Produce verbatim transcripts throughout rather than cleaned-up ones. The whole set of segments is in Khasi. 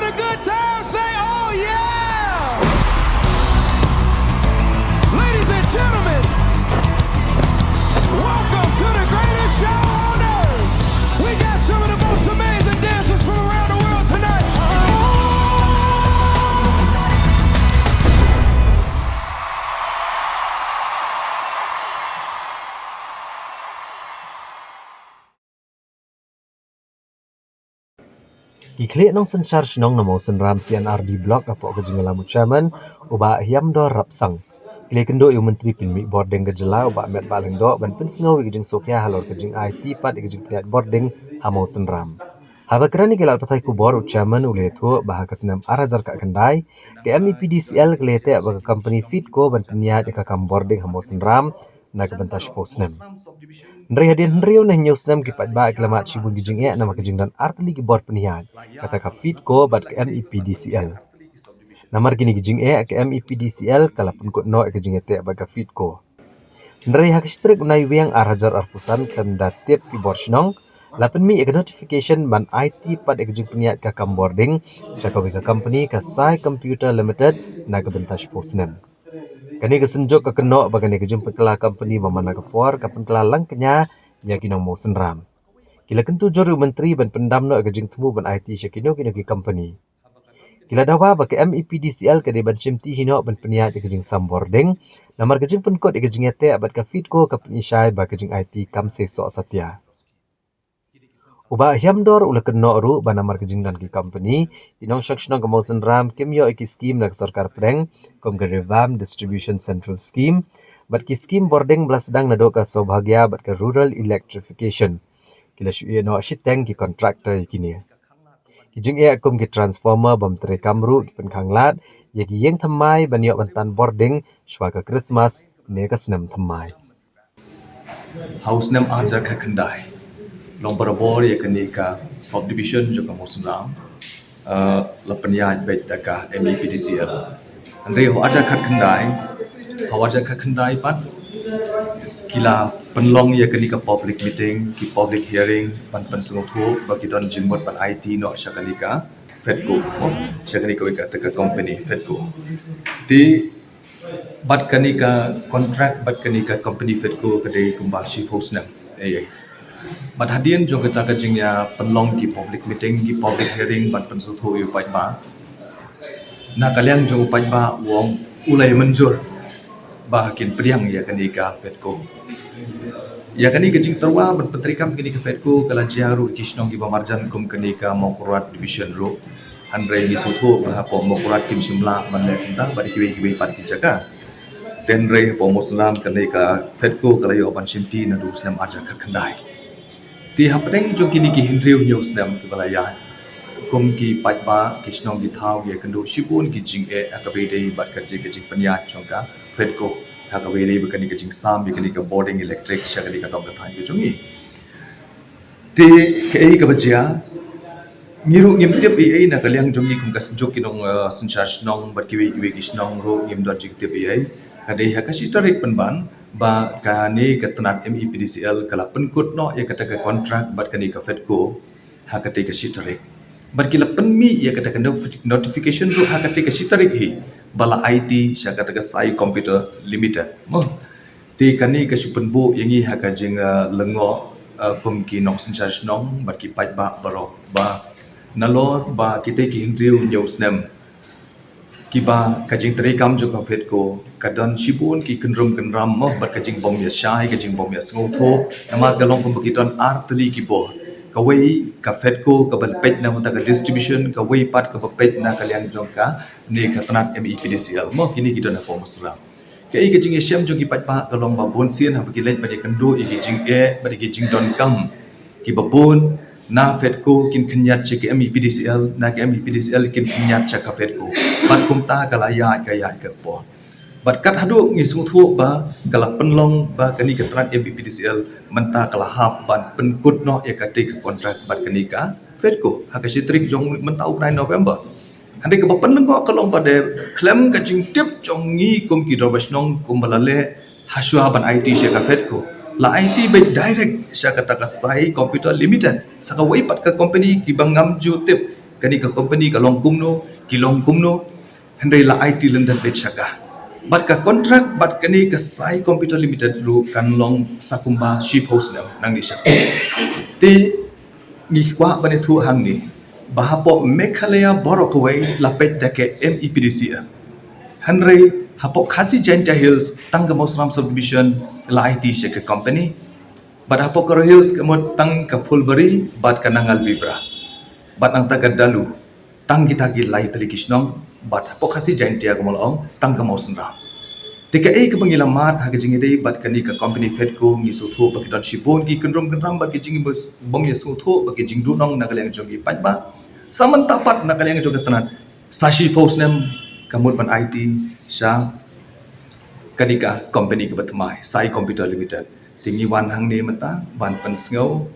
A good time, say, "Oh, yeah!" Ladies and gentlemen, welcome to the greatest show on earth. We got some of the most amazing dancers from around the world tonight. Ki khlieh nongsynshar shnong na Mawsynram C and R D Block hapoh ka jingïalam u Chairman u Bah Hiamdor Rapsang, ki la ïakynduh ïa u Myntri pynmih bording ka jylla u Bah Metbah Lyngdoh ban pynsngew ïa ka jingsngewkhia halor ka jingaiti pat ïa ka jingpynïaid bording ha Mawsynram. Haba kren ïa ki lad pathai khubor, u Chairman u la ïathuh ba ha ka snem ar hajar khatkhyndai ka M E P D C L ka la ïateh bad ka company Fitco ban pynïaid ïa ka kam bording ha Mawsynram na ka bynta shiphew snem. Hynrei hadien hynriew ne hynñiew snem ki paidbah ki la mad shibun ki jingeh namar ka jingdon artylli ki bor pynïaid, kata ka Fitco bad ka M E P D C L. Namar kine ki jingeh, ka M E P D C L ka la pynkut noh ïa ka jingïateh bad ka Fitco. Hynrei ha ka shi tarik u Naiwieng ar hajar arphew san, khlem da tip ki bor shnong, la pynmih ïa ka notification ban aiti pat ïa ka jingpynïaid ka kam bording sha kawei ka company, ka Sai Computer Limited, na ka bynta shiphew snem. Kane ka synjuk ka kynnoh ba kane ka jingpynkylla company ba man la ka por ka pynkylla lang kñia ïa ki nong Mawsynram. Ki la kyntu jur ïa u Myntri ban pyndam noh ïa ka jingthmu ban aiti sha kino kino ki company. Ki la dawa ba ka M E P D C L ka dei ban shimti hi noh ban pynïaid ïa ka jingsam bording, namar ka jingpynkut ïa ka jingïateh bad ka Fitco ka pyni shai ba ka jingaiti kam sei soh satia. U Bah Hiamdor u la kynnoh ruh ba namar ka jingdon ki company, ki nongshong shnong ka Mawsynram kim ïoh ïa ki skim na ka sorkar pdeng, kum ka Revamped Distribution Central Scheme bad ki skim bording ba la sdang naduh ka Saubhagya bad ka Rural Electrification. Ki la shu ïeh noh shiteng ki contractor ïa kine. Ki jingeh kum ki transformer bym treikam ruh ki pynkhanglad ïa ki ïing thymmai ban ïoh ban tan bording shuwa ka Krismas ne ka snem thymmai. Ha u snem ar hajar khatkhyndai, long barabor ïa kane ka subdivision jong ka Mawsynram, eh, la pynïaid beit da ka M E P D C L. Hynrei ha u ar hajar khatkhyndai, ha u ar hajar khatkhyndai pat ki la pynlong ïa kane ka public meeting, ki public hearing ban pynsngewthuh ba ki don jingmut ban aiti noh sha kane ka Fedco, oh, sha kane kawei ka, ka company Fedco. Te bad kane ka contract bad kane ka company Fedco ka dei kumba shiphew snem. Eh, eh. Bad hadien jong kata ka jingïapynlong ki public meeting, ki public hearing ban pynsngewthuh ïa u paidbah, na ka liang jong u paidbah u ong u la ïa mynjur ba kin pdiang ïa kane ka Fedco. Ïa kane ka jingtyrwa ban pyntreikam kane ka Fedco ka la jia ruh ki shnong kiba marjan kum kane ka Mawkyrwat Division ruh. Hynrei ngi sngewthuh ba hapoh Mawkyrwat kim shym lah ban leh kumta bad kiwei kiwei pat ki jaka. Te hynrei hapoh Mawsynram kane ka Fedco ka la ïoh ban shimti naduh u snem ar hajar khatkhyndai. Te hapdeng jong kine ki hynriew hynñiew snem kiba la ïaid, kum ki paidbah ki shnong ki thaw ki ïakynduh shibun ki jingeh ha kaba ïadei bad ka jing, ka jingpynïaid jong ka Fedco ha kaba ïadei bad kane ka jingsam ïa kane ka bording electric sha kane ka dong ka thaiñ ka jong ngi. Te kaei kaba jia, ngi ruh ngim tip ei ei na ka liang jong ngi kum ka synjuk ki nong, eh, synshar shnong bad kiwei kiwei ki shnong ruh ngim don jingtip ei ei. Ka dei ha ka shi tarik pynban ba kane ka tnat M E P D C L ka la pynkut noh ïa kata ka contract bad kane ka Fedco ha kata ka shi tarik. Bad ki la pynmih ïa kata ka notifi-, notification ruh ha kata ka shi tarik hi ba la aiti sha kata ka Sai Computer Limited. Mo. Te kane ka shu pynbuh ïa ngi ha ka jing, eh, lyngngoh, eh, kum ki nongsynshar shnong bad ki paidbah baroh ba nalor ba kita ki hynriew hynñiew snem kiba ka jingtreikam jong ka Fedco ka don shibun ki kynrum kynram mo bad ka jingbym ïashai, ka jingbym ïasngewthuh. Namar ka long kumba ki don ar tylli ki bor. Kawei ka Fedco kaba peit na bynta ka distribution, kawei pat kaba peit na ka liang jong kane ka tnat M E P D C L mo, kine ki don hapoh Mawsynram. Kaei ka jingïashem jong ki paidbah ka long ba bun sien haba ki leit ban ïakynduh ïa ki jingeh bad ïa ki jingdonkam kiba bun, na Fedco kin khynñiat sha ka M E P D C L, na ka M E P D C L kin khynñiat sha ka Fedco. Bad kumta ka la ïaid ka ïaid ka por. Bad kat haduh ngi sngewthuh ba ka la pynlong ba kane ka tnat M E P D C L mynta ka la hap ban pynkut noh ïa kata ka contract bad kane ka Fedco ha ka shi tarik jong mynta u bnai November. Hynrei kaba pynlyngngoh ka long ba dei khlem ka jingtip jong ngi kum ki dorbar shnong kumba la leh ha shuwa ban aiti sha ka Fedco. La aiti beit direct sha kata ka Sai Computer Limited. Sa kawei pat ka company kiba ngam ju tip kane ka company ka long kumno, ki long kumno, hynrei la aiti lyndet beit sha ka. Bad ka contract bad kane ka Sai Computer Limited ruh kan long sa kumba shiphew snem nangne sha ka. Te ngi kwah ban ïathuh hangne ba hapoh Meghalaya baroh kawei la peit da ka M E P D C L. Hynrei hapoh Khasi Jaintia Hills tang ka Mawsynram Subdivision la aiti sha ka company. Bad hapoh Garo Hills ka mut tang ka Phulbari bad ka Nangalbibra. Bad nangta ka Dalu tang kita ki lai tylli ki shnong, bad hapoh Khasi Jaintia kumba la ong tang ka Mawsynram. Te kaei kaba ngi la mad ha ka jingïadei bad kane ka company Fedco, ngi sngewthuh ba ki don shibun ki kynrum kynram bad ki jingïabym ïasngewthuh bad ki jingduhnong na ka liang jong ki paidbah. Sa mynta pat na ka liang jong ka tnat, sa shiphew snem ka mut ban aiti sha kane ka company kaba thymmai, Sai Computer Limited. Te ngi wan hangne mynta ban pynsngew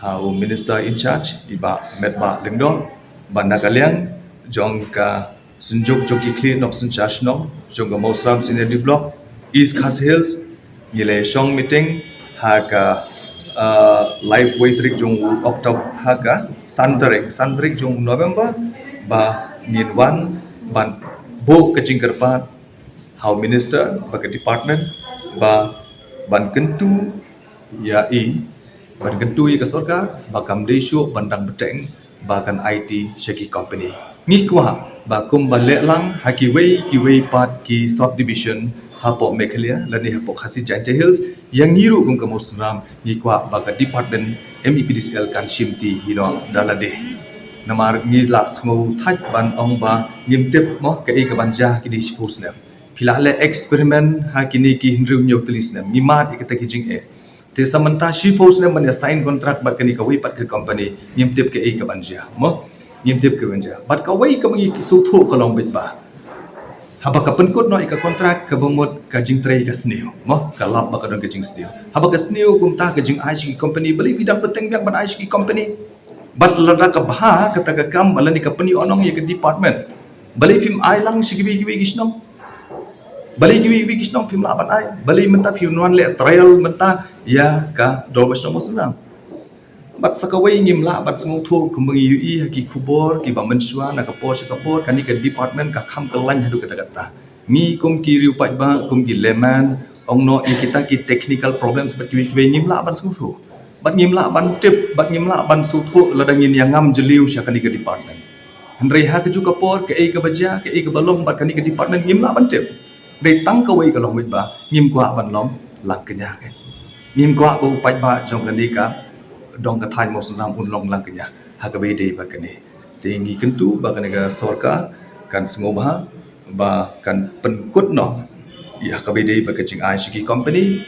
ha u Minister in charge, i Bah Metbah Lyngdoh, ba na ka liang jong ka Synjuk jong ki Khlieh Nongsynshar Shnong jong ka Mawsynram C and D Block, East Khasi Hills, ngi la shong meeting ha ka, uh, laiphew tarik jong u October, ha ka san tarik, san tarik jong November, ba ngin wan ban buh ka jingkyrpad ha u Minister bad ka department ba ban kyntu ïa i, ban kyntu ïa ka sorkar ba kam dei shuh ban dang bteng ba kan aiti sha ki company. Ngi kwah ba kumba leh lang ha kiwei kiwei pat ki subdivision hapoh Meghalaya lane hapoh Khasi Jaintia Hills, ïa ngi ruh kum ka Mawsynram ngi kwah ba ka department M E P D C L kan shimti hi noh da lade. Namar ngi la sngew thait ban ong ba ngim tip mo kaei kaban jia kine shiphew snem. Phi la leh experiment ha kine ki hynriew hynñiew tylli snem, ngi mad ïa kita ki jingeh. Te sa mynta shiphew snem ban ïa sign contract bad kane kawei pat ka company, ngim tip kaei kaban jia mo. Ngim tip kaei kaban jia. Bad kawei kaba ngi sngewthuh ka long beit ba haba ka pynkut noh ïa ka contract kaba mut ka jingtrei ka sniew mo, ka lap ba ka don ka jingsniew. Haba ka sniew kumta ka jingai sha ki company, balei phi dang bteng biang ban ai sha ki company? Bad lada ka bha kata ka kam, lane ka pynïoh nong ïa ka department, balei phim ai lang sha kiwei kiwei ki shnong? Balei kiwei kiwei ki shnong phim lah ban ai? Balei mynta phim wan leh trial mynta ïa ka Dorbar Shnong Mawsynram? Bad sa kawei, ngim lah ban sngewthuh kumba ngi ïohi ha ki khubor kiba mynshuwa na ka por sha ka por, kane ka department ka kham kyllain haduh katta katta. Ngi kum ki riew paidbah, kum ki layman, ong noh ïa kita ki technical problems bad kiwei kiwei, ngim lah ban sngewthuh. Bad ngim lah ban tip, bad ngim lah ban sngewthuh lada ngin ïa ngam jylliew sha kane ka department. Hynrei ha kajuh ka por, kaei kaba jia, kaei kaba long bad kane ka department, ngim lah ban tip. Dei tang kawei ka long beit ba ngim kwah ban long langkñia. Ngim kwah ba u paidbah jong kane ka dong ka thaiñ Mawsynram un long langkñia ha kaba ïadei bad kane. Te ngi kyntu ba kane ka sorkar kan sngewbha ba kan pynkut noh ïa ha kaba ïadei bad ka jingai sha ki company,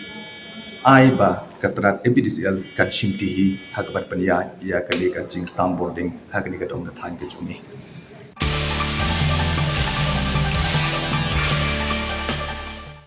ai ba ka tnat M P D C L kan shimti hi ha kaban pynïaid ïa kane ka jingsam bording ha kane ka dong ka thaiñ ka jong ngi.